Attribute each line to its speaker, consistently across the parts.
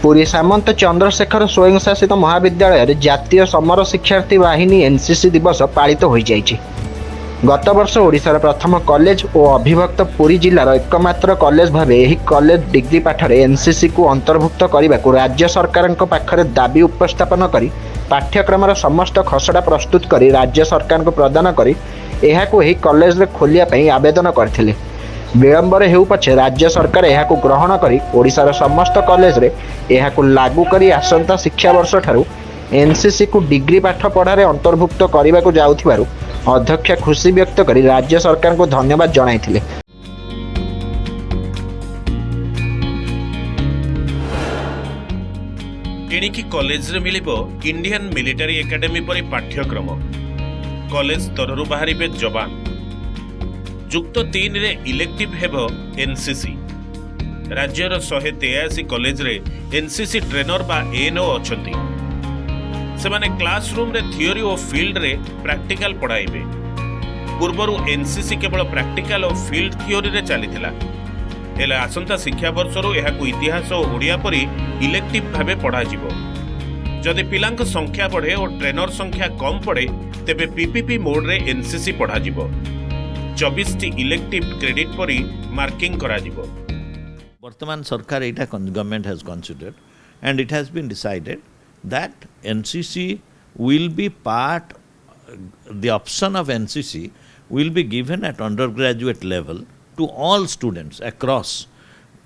Speaker 1: ପୁରୀ ସାମନ୍ତ ଚନ୍ଦ୍ରଶେଖର ସ୍ୱୟଂଶାସିତ ମହାବିଦ୍ୟାଳୟରେ ଜାତୀୟ ସମର ଶିକ୍ଷାର୍ଥୀ ବାହିନୀ ଏନ୍ସିସି ଦିବସ ପାଳିତ ହୋଇଯାଇଛି। ଗତବର୍ଷ ଓଡ଼ିଶାର ପ୍ରଥମ କଲେଜ ଓ ଅବିଭକ୍ତ ପୁରୀ ଜିଲ୍ଲାର ଏକମାତ୍ର କଲେଜ ଭାବେ ଏହି କଲେଜ ଡିଗ୍ରୀ ପାଠରେ ଏନ୍ସିସିକୁ ଅନ୍ତର୍ଭୁକ୍ତ କରିବାକୁ ରାଜ୍ୟ ସରକାରଙ୍କ ପାଖରେ ଦାବି ଉପସ୍ଥାପନ କରି ପାଠ୍ୟକ୍ରମର ସମସ୍ତ ଖସଡ଼ା ପ୍ରସ୍ତୁତ କରି ରାଜ୍ୟ ସରକାରଙ୍କୁ ପ୍ରଦାନ କରି ଏହାକୁ ଏହି କଲେଜରେ ଖୋଲିବା ପାଇଁ ଆବେଦନ କରିଥିଲେ। ବିଳମ୍ବରେ ହେଉ ପଛେ ରାଜ୍ୟ ସରକାର ଏହାକୁ ଗ୍ରହଣ କରି ଓଡ଼ିଶାର ସମସ୍ତ କଲେଜରେ ଏହାକୁ ଲାଗୁ କରି ଆସନ୍ତା ଶିକ୍ଷାବର୍ଷଠାରୁ ଏନ୍ସିସିକୁ ଡିଗ୍ରୀ ପାଠ ପଢ଼ାରେ ଅନ୍ତର୍ଭୁକ୍ତ କରିବାକୁ ଯାଉଥିବାରୁ ଅଧ୍ୟକ୍ଷା ଖୁସି ବ୍ୟକ୍ତ କରି ରାଜ୍ୟ ସରକାରଙ୍କୁ ଧନ୍ୟବାଦ ଜଣାଇଥିଲେ।
Speaker 2: ଏଣିକି କଲେଜରେ ମିଳିବ ଇଣ୍ଡିଆନ୍ ମିଲିଟାରୀ ଏକାଡେମୀ ପରି ପାଠ୍ୟକ୍ରମ। କଲେଜ ସ୍ତରରୁ ବାହାରିବେ ଯବାନ। ଯୁକ୍ତ ତିନିରେ ଇଲେକ୍ଟିଭ୍ ହେବ ଏନ୍ସିସି। ରାଜ୍ୟର 183 କଲେଜରେ ଏନ୍ସିସି ଟ୍ରେନର ବା ଏଏନ୍ଓ ଅଛନ୍ତି। ସେମାନେ କ୍ଲାସ ରୁମ୍ରେ ଥିଓରି ଓ ଫିଲ୍ଡରେ ପ୍ରାକ୍ଟିକାଲ ପଢ଼ାଇବେ। ପୂର୍ବରୁ ଏନ୍ସିସି କେବଳ ପ୍ରାକ୍ଟିକାଲ ଓ ଫିଲ୍ଡ ଥିଓରିରେ ଚାଲିଥିଲା। ହେଲେ ଆସନ୍ତା ଶିକ୍ଷାବର୍ଷରୁ ଏହାକୁ ଇତିହାସ ଓ ଓଡ଼ିଆ ପରି ଇଲେକ୍ଟିଭ୍ ଭାବେ ପଢ଼ାଯିବ। ଯଦି ପିଲାଙ୍କ ସଂଖ୍ୟା ବଢ଼େ ଓ ଟ୍ରେନର ସଂଖ୍ୟା କମ୍ ପଡ଼େ, ତେବେ ପିପିପି ମୋଡ୍ରେ ଏନ୍ସିସି ପଢ଼ାଯିବ। 24ଟି ଇଲେକ୍ଟିଭ୍ କ୍ରେଡିଟ୍ ପରି ମାର୍କିଂ କରାଯିବ।
Speaker 3: ବର୍ତ୍ତମାନ ସରକାର ଏଇଟା, government has considered and it has been decided that NCC will be part, the option of NCC will be given at undergraduate level to all students across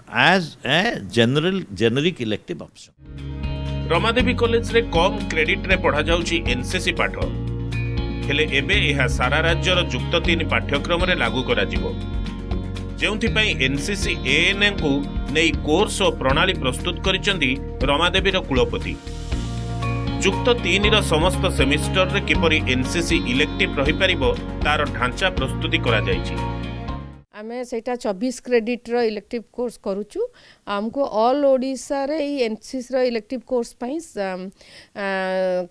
Speaker 3: as a general generic elective option.
Speaker 2: Ramadevi କଲେଜରେ କମ୍ କ୍ରେଡିଟ୍ରେ ପଢ଼ାଯାଉଛି NCC ପାଠ। ହେଲେ ଏବେ ଏହା ସାରା ରାଜ୍ୟର ଯୁକ୍ତ ତିନି ପାଠ୍ୟକ୍ରମରେ ଲାଗୁ କରାଯିବ, ଯେଉଁଥିପାଇଁ ଏନ୍ସିସି ଏଏନ୍ଏଙ୍କୁ ନେଇ କୋର୍ସ ଓ ପ୍ରଣାଳୀ ପ୍ରସ୍ତୁତ କରିଛନ୍ତି ରମାଦେବୀର କୁଳପତି। ଯୁକ୍ତ ତିନିର ସମସ୍ତ ସେମିଷ୍ଟରରେ କିପରି ଏନ୍ସିସି ଇଲେକ୍ଟିଭ୍ ରହିପାରିବ, ତାର ଢାଞ୍ଚା ପ୍ରସ୍ତୁତି କରାଯାଇଛି।
Speaker 4: ଆମେ ସେଇଟା 24 କ୍ରେଡ଼ିଟ୍ର ଇଲେକ୍ଟିଭ୍ କୋର୍ସ କରୁଛୁ। ଆମକୁ ଅଲ୍ ଓଡ଼ିଶାରେ ଏଇ ଏନ୍ସିସିର ଇଲେକ୍ଟିଭ୍ କୋର୍ସ ପାଇଁ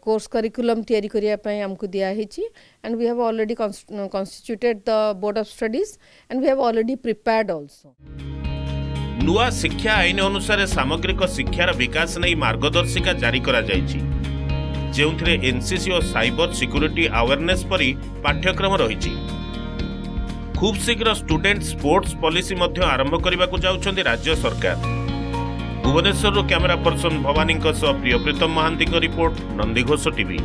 Speaker 4: କୋର୍ସ କରିକୁଲମ୍ ତିଆରି କରିବା ପାଇଁ ଆମକୁ ଦିଆହେଇଛି and we have already constituted the board of studies and we have already prepared also.
Speaker 2: ନୂଆ ଶିକ୍ଷା ଆଇନ ଅନୁସାରେ ସାମଗ୍ରିକ ଶିକ୍ଷାର ବିକାଶ ନେଇ ମାର୍ଗଦର୍ଶିକା ଜାରି କରାଯାଇଛି, ଯେଉଁଥିରେ ଏନ୍ସିସି ଓ ସାଇବର ସିକ୍ୟୁରିଟି ଆୱାରନେସ୍ ପରି ପାଠ୍ୟକ୍ରମ ରହିଛି। ଖୁବ୍ ଶୀଘ୍ର ଷ୍ଟୁଡେଣ୍ଟ ସ୍ପୋର୍ଟସ ପଲିସି ମଧ୍ୟ ଆରମ୍ଭ କରିବାକୁ ଯାଉଛନ୍ତି ରାଜ୍ୟ ସରକାର। ଭୁବନେଶ୍ୱରରୁ କ୍ୟାମେରା ପର୍ସନ ଭବାନୀଙ୍କ ସହ ପ୍ରିୟପ୍ରୀତମ ମହାନ୍ତିଙ୍କ ରିପୋର୍ଟ, ନନ୍ଦିଘୋଷ ଟିଭି।